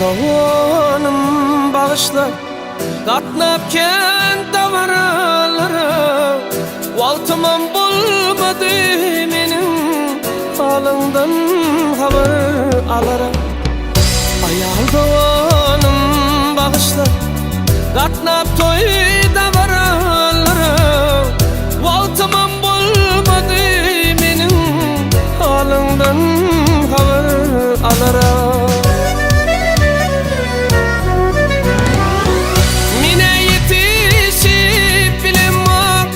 doganym bagyşla Gatnap kän dabaralara Wagtymam bolmady meniň Halyňdan habar alara Aýal doganym bagyşla Gatnap toý dabaralara Wagtymam bolmady meniň Halyňdan habar alara. Menä ýetişip bilemok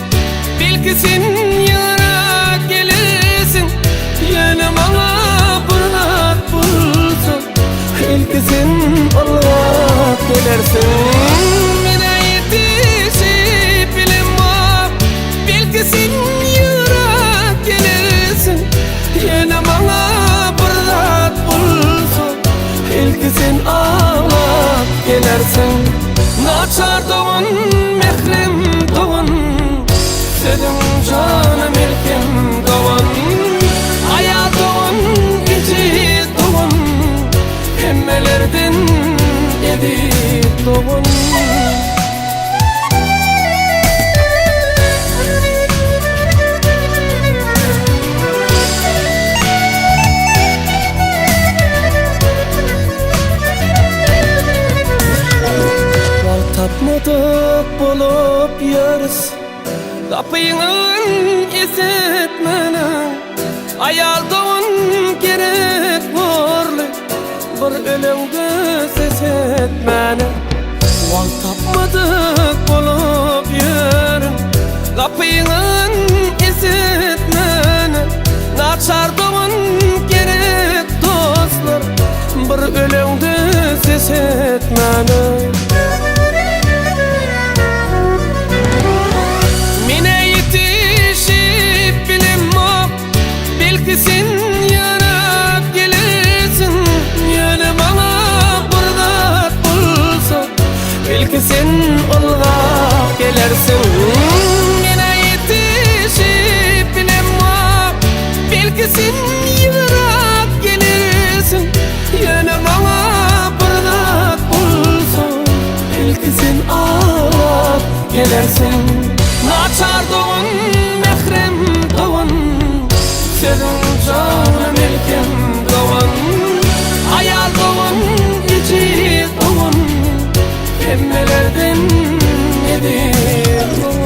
Belki sen ýygra gelersiň Ýöne maňa bir zat bolsa Ilki sen ylgap gelersiň Menä ýetişip bilemok Belki sen ýygra gelersiň Ýöne maňa bir zat bolsa Ilki sen aglap gelersiň Naçar dogan mährem dogan Sözüň jana melhem dogan Aýal dogan ejiz dogan Hemmelerden eziz dogan. Wagt tapmadyk bolup ýörüs Gapyňyň esetmene Aýal dogan gerek borly Bir öleňde ses etmäne Wagt tapmadyk bolup ýörün Gapyňyň esetmäne Naçar dogan gerek dostlar Bir öleňde ses etmäne. Menä ýetişip bilemok Belki sen ýarap gelersiň Ýöne maňa bir zat bolsa Belki sen ylgap gelersiň Menä ýetişip bilemok Belki sen ýygrap gelersiň Ýöne maňa bir zat bolsa Belki sen aglap gelersiň Naçar dogan mährem dogan Sözüň jana melhem dogan Aýal dogan ejiz dogan Hemmelerden eziz dogan.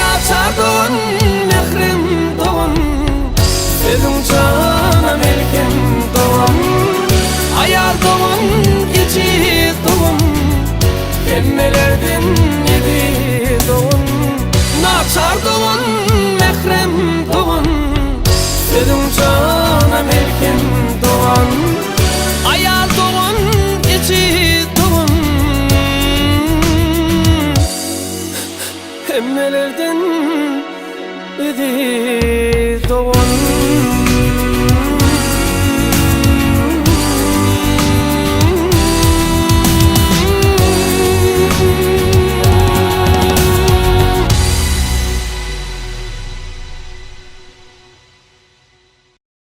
Naçar dogan, mährem dogan, Sözüň jana melhem dogan, Aýal dogan, ejiz dogan, Hemmelerden eziz dogan, Naçar dogan, mährem dogan, Sözüň jana melhem dogan, Aýal dogan, ejiz dogan, Hemmelerden eziz dogan.